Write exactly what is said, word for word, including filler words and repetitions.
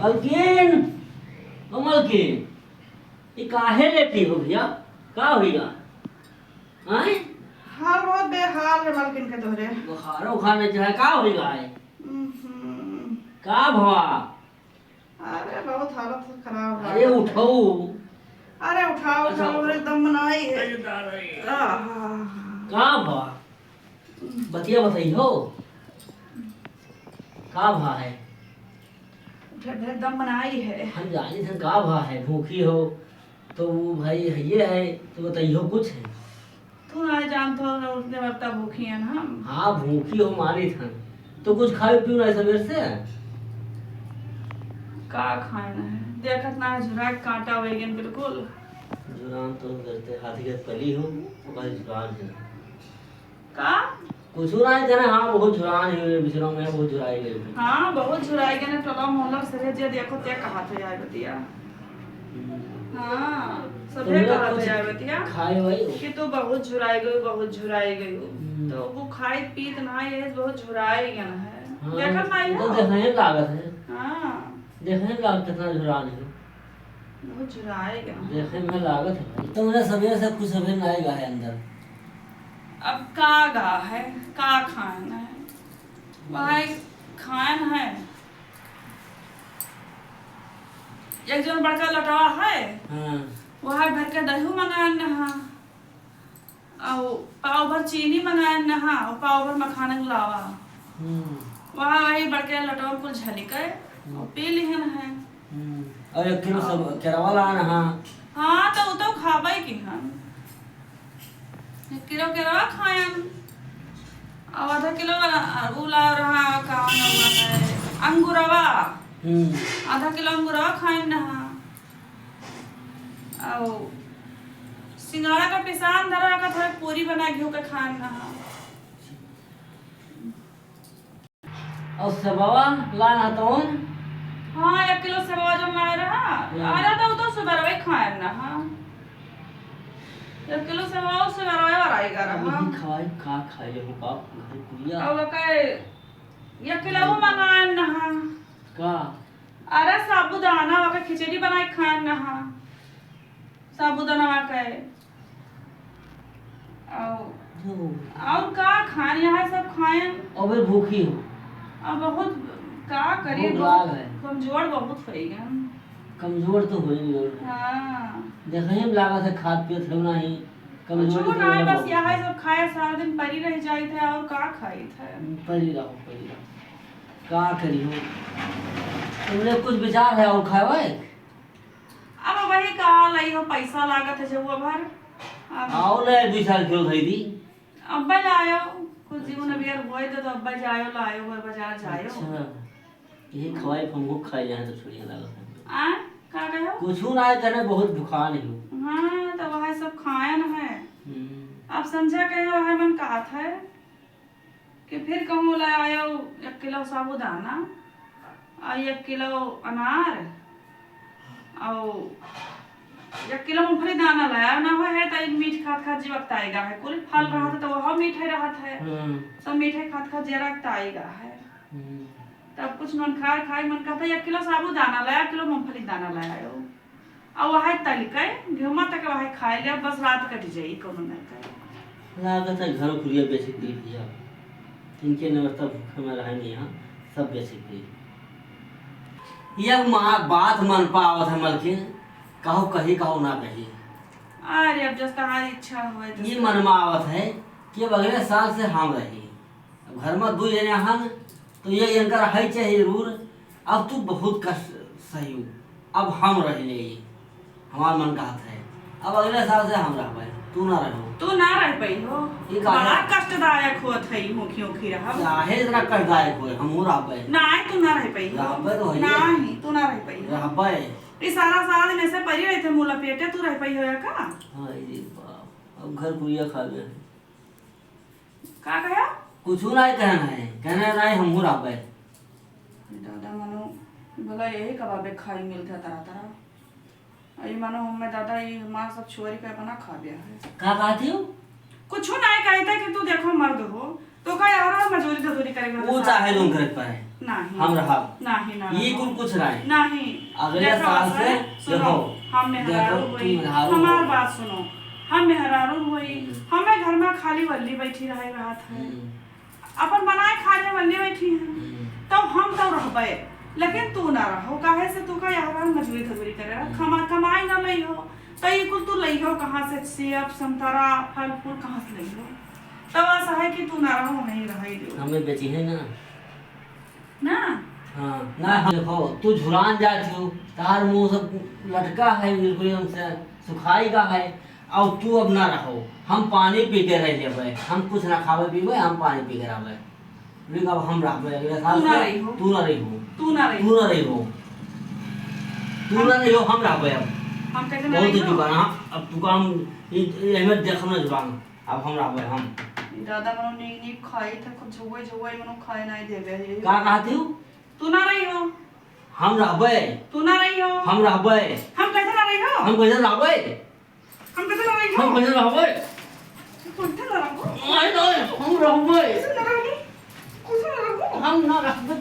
मलकिन, ओ मलकिन, ई काहे लेटी हो भैया? का होइगा? आय? हाल बहुत बेहाल है मलकिन के तोहरे। बुखार उखार नहीं चढ़ा, का होइगा आय? हम्म। का भवा? अरे बहुत हालत खराब है। अरे उठाओ। अरे उठाओ, अच्छा, उठाओ, एकदम बनाई है। अरे दादा रे। आहा। का भवा? बतिया बताई हो। का भा है? ढेर ढेर दम बनाई है। हम जानी थे का भा है, भूखी हो तो वो भाई है ये है, तो बताइयो कुछ है। तू ना जानत हो, उतने वक्त भूखी है ना हम। हाँ, भूखी हो मानी था, तो कुछ खाए पियो ना सवेर से। का खाए ना है, देखत ना है, झुरा के कांटा हो गए बिल्कुल। झुरान तो करते हाथी के पली हो, तो भाई झुरान है। का? कुछ ना है, जाने, हाँ, बहुत झुरान है, बिचरों में बहुत झुराई गई। हाँ, बहुत झुराई गई ना, टोला मोहल्ला से जे देखो ते कहा थे यार बतिया। हम्म। हाँ, तो सबे मेरा कहा कुछ थे यार बतिया खाए वाई हो। कि तू बहुत झुराई गई, बहुत झुराई गई हो। हम्म। तो वो खाए पीत ना ये बहुत झुराई गया ना है। हाँ, देखत ना तो है। देखने में लागत है। हाँ। देखने में लागत कितना झुरान है। बहुत झुराए गया। देखे में लागत है भाई। तो उन्हें सवेरे से कुछ अभी ना आएगा है अंदर। अब का गा है, का खान है? वह खान है। एक जन बड़का लटवा है, हाँ। वह भर के दही मंगान है। अउ पाव भर चीनी मंगाएन नहा, अउ पाव भर मखाना के लावा। हम्म। वहाँ वही बड़के लटवा कुल झलिके, हम्म। अउ पी लिहन है। हम्म। अउ एक किलो सब हाँ। केरवा लान हा। हाँ, तो उ तो खाबे की हन। एक किलो केरवा खाएन। अउ आधा किलो अ, उ ला रहा, का नाम है, अंगुरवा। हम्म। आधा किलो अंगुरवा खाएन नहा। अउ सिंघाड़ा का पिसान धरा का थोड़ा पूरी बना घिउ के खान ना। अउ सेबवा लान हतौन? हाँ, एक किलो सेबवा जो ना रहा। हम्म। अरे तो, तो सुबह रहे खाएन ना, हाँ। एक किलो सेबवा सुबह रहे और आएगा रहा। अभी खवाई का खाए हो बाप, घर पुड़िया। अउ का एक किलो वो मंगाएन ना, हाँ। का? अरे साबूदाना, ओकर खिचड़ी बनाए खाएन ना, हाँ। साबूदाना के। अउ, जो। अउर का खान, यहाँ सब खाएन। अबे भूखी हो। अब बहुत, का करी, भूख बहुत लाग है। कमजोर बहुत होइ गए। कमजोर तो होइ गए। हाँ। देखे में लागत है, खात पियत हो नहीं, कमजोर कुछ तो ना है, होबे बस बहुत। यहाँ सब खाए, सारा दिन परी रह जाइत है, अउर का खाइत है। परी रहो, परी रहो। का करी हो? तुमने कुछ विचार है अउर खाए वाए? अब वही का लाई हो, पैसा लागत है जब वो भर। अब आओ ले, दुई चार किलो धई दी। अब्बे लायो, कुछ जीवन अच्छा। अभी यार बोए दे तो अब्बे जायो, लायो, वो बाजार जायो। अच्छा, यही खवाई हमको खाए जाए तो छोड़िए लागत है। आ, का कहो? कुछ ना है, तने बहुत भुखान है। हाँ, तो वह सब खाएन है। हम्म। अब संझा कहे वह मन कहत है। कि फिर कहूँ ले आयो एक किलो साबूदाना, अउ एक किलो अनार, अउ एक किलो मूंगफली दाना लाया ना हो है, तो मीठ खात खात जीव अकताएगा है। कुल फल हम्म। रहत है तो वह मीठे रहत है, हम्म। सब मीठे खात खात जरा अकताएगा है। हम्म। तब कुछ नोनखार खाए मन कहता, एक किलो साबूदाना लाया, एक किलो मूंगफली दाना लाया हो। अउ वह तलिके, घिउमा तक वह खाए ले, बस रात कट जाई, कउनो नहीं करे। लागत है घर कुरिया बेचे के पड़ी भैया। इनके नवरता भूखे में रहे नहीं यहाँ, सब बेचे के पड़ी। ये मा-, बात मन पा आवत है मलकिन, कहो कही, कहो ना कही। अरे अब जस तहारी इच्छा होए, तस ये मन में आवत है कि अब अगले साल से हम रही। अब घर में दुई जने हन, तो ये इनकर है चाहे जरूर। अब तू बहुत कष्ट सही हो, अब हम रह ले, हमार मन कहत है, अब अगले साल से हम रहबे, तू ना रहो। तू ना रह पई हो। ये काहे? बड़ा कष्टदायक होत है, होखी होखी रहब। काहे इतना कष्टदायक होए, हम हो रहबे। नहीं, तू ना रह पई हो। रहबे तो है। नहीं, तू ना रह पई हो। रहबे। ये सारा साल में से परी रहते मुँह लपेटे, तू रह पई हो या का? हाँ, ये बाप, अब घर कुरिया खा गए। का कहा? कुछ नहीं कहना है, कहना नहीं, हम हो रहबे। दादा मनो, भला यही कबाबे खाई मिलते तरह तरह। अरे मनो, हमें दादा, ये हमार सब छोरी के अपना खा गया है। का कहती हो? कुछो नाहीं कहते कि तू देखो मर्द हो, तोका यहाँ रहो, मजूरी धजूरी करे के ऊ रहता। चाहे लोग करे के पाए। नाहीं। हम रहब। नाहीं, ना ये रहो। कुल कुछ नाहीं। नाहीं। अगले देखो साल से सुनो, देखो। हम मेहरारू देखो, तू होई, मेहरारू हमार हो। बात सुनो। हम मेहरारू होई, हम्म। हमें घर में खाली वल्ली बैठी रहे रहत है। हम्म। अपन बनाए खा ले, वल्ली बैठी है। हम्म। तब हम तो रहबे, लेकिन तू ना रहो, काहे से तोका यहाँ रहो, मजूरी धजूरी करे रहो, हम्म। कमा-, कमाई ना लई हो, तो ये कुल तू लई हो कहाँ से? सेब, संतरा, फल फूल कहाँ से लई हो? तब ऐसा है कि तू ना रहो, वहीं रहे दो। हमें बेची है ना। ना? हाँ, ना, हम देखो, तू झुरान जात हो, तार मुंह सब लटका है, बिल्कुल एकदम से सुखाई का है। अब तू अब ना रहो, हम पानी पी के रह लेबे, हम कुछ ना खाबे पीबे, हम पानी पी के रहबे। लेकिन अब हम रहबे, अगले साल तू ना से रही हो। तू ना रही हो। तू ना रही तू हो। ना रही हो। तू हम ना रही हो, हम रहबे अब। हम कैसे ना बहुत रही हो हो? चुका ना, अब तू काम, ये, ये हमें देखना जुबान। अब हम रहबे, हम। दादा मनो नीक नीक खाई था, कुछ झुगुए झुगुए मनो खाए नाहीं देबे। का कहती हो? तू ना रही हो। हम रहबे। तू ना रही हो। हम रहबे। हम कैसे ना रही हो? हम कैसे रहबे? हम कैसे ना रही हो? हम कैसे रहबे? कैसे ना रहो? नहीं, नहीं, हम रहबे। कैसे ना रहो? कैसे ना रहो? हम ना रहबे,